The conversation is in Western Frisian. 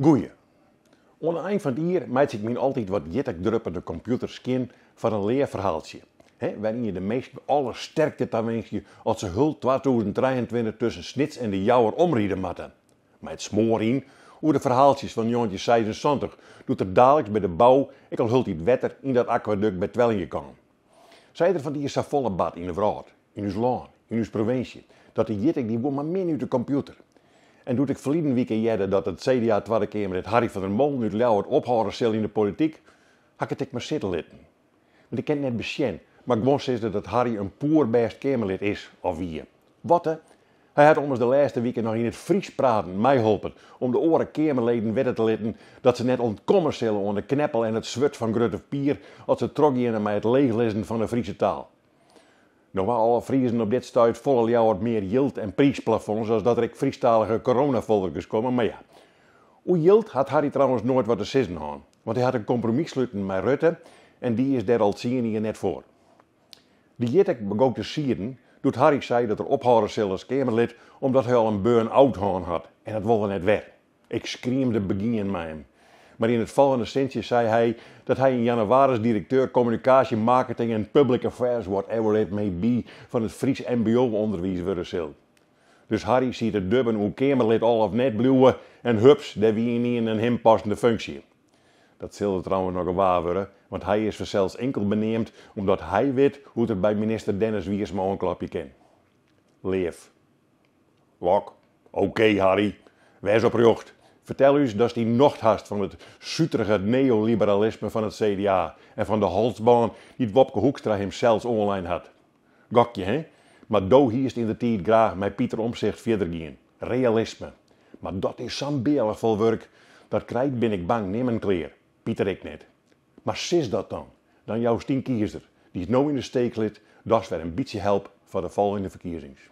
Goeie. Oan de ein fan it jier meitsje ik myn altyd wat jittikdruppende kompjûter skjin foar in leaf ferhaaltsje, hè, wêryn je de minsken alle sterkte tawinskje as se hul 2023 tusken Snits en De Jouwer omride moatte. Mei it smoar yn oer de ferhaaltsjes fan 1976, doe't der daliks by de bou ek al hieltyd wetter yn dat akwadukt by Twellingea kaam. Sa is der fan 't jier safolle bard yn de wrâld, yn ús lân, yn ús provinsje, dat de jittik dy wol mar min út de kompjûter. En doe't ik ferliden wike hearde dat it CDA-Twadde Keamerlid Harry van der Molen út Ljouwert ophâlde sil yn de polityk, ha ik it ek mar sitte litten. Want ik kin it net besjen, mar guon sizze dat Harry in poerbêst Keamerlid is of wie. Watte? Hy hat ommers de lêste wike noch yn it Frysk praten meiholpen om de oare Keamerleden witte te litten dat se net ûntkomme sille oan de kneppel en it swurd fan Grutte Pier as se trochgeane mei it leechlizzen fan de Friese taal. No ha alle Friezen op dit stuit folle leaver mear jild en priisplafonds as dat der ek Frysktalige coronafolderkes komme, mar ja. Oer jild hat Harry trouwens noait wat te sizzen hân, want hy hat in kompromis sluten mei Rutte en dy is dêr al tsien jier net foar. De jittik begong te sieden doe't Harry sei dat er ophâlde sil as Keamerlid omdat hy al in burn-out hân hat en dat wol er net wer. Ik skriemde begien mei him. Mar yn it folgjende sintsje sei hy dat hy yn jannewaris direkteur kommunikaasje, marketing en public affairs, whatever it may be, fan it Frysk mbo-ûnderwiis wurde sil. Dus Harry siet te dubben oer Keamerlid al of net bliuwe en hups, dêr wie ynienen in him passende funksje. Dat sil der trouwens noch gewaar wurde, want hy is fansels inkeld beneamd omdat hy wit hoe't er by minister Dennis Wiersma oanklopje kin. Leaf. Lok. Okee, Harry. Wês oprjocht. Fertel ús datst dyn nocht hast fan it suterige neoliberalisme fan it CDA en fan de halsbân dy't Wopke Hoekstra himsels oanlein hat. Gokje, hè? Mar do hiest yndertiid graach mei Pieter Omtzigt fierder gien. Realisme. Mar dat is sa'n bealch fol wurk, dat krijt bin ik bang nimmen klear. Pieter ek net. Mar sis dat dan. Dan joust dyn kiezer, dy'tst no yn de steek lit, dochs wer in bytsje help foar de folgjende ferkiezings.